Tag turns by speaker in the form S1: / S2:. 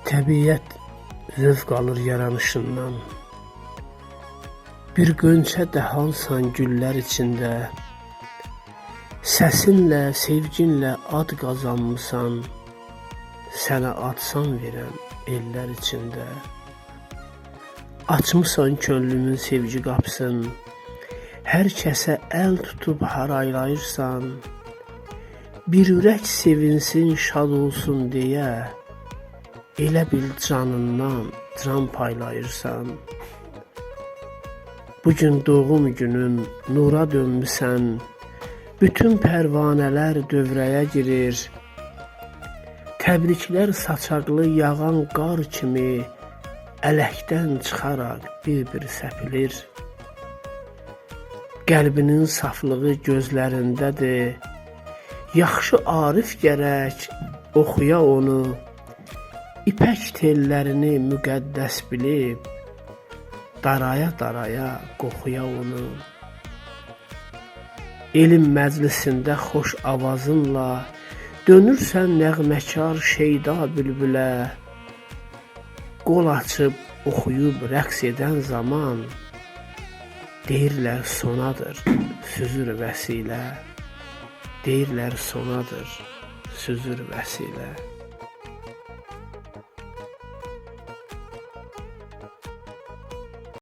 S1: Təbiət zövq alır yaranışından. Bir qönçə dəhansan güllər içində. Səsinlə, sevginlə ad qazanmısan. Sənə ad-san verən ellər içində. Açmısan könlümün sevgi qapısın. Hər kəsə əl tutub haraylayırsan. Bir ürək sevinsin, şad olsun deyə elə bil canından can paylayırsan. Bu gün doğum günün, nura dönmüsən. Bütün pərvanələr dövrəyə girir. Təbriklər saçaqlı yağan qar kimi ələkdən çıxaraq bir-bir səpilir. Qəlbinin saflığı gözlərindədir. Yaxşı arif gərək oxuya onu. İpək tellərini müqəddəs bilib daraya-daraya qoxuya onu. Elm məclisində xoş avazınla dönürsən nəğməkar şeyda bülbülə. Qol açıb oxuyub rəqs edən zaman deyirlər sonadır, süzür vəsilə. Deyirlər sonadır, süzür vəsilə.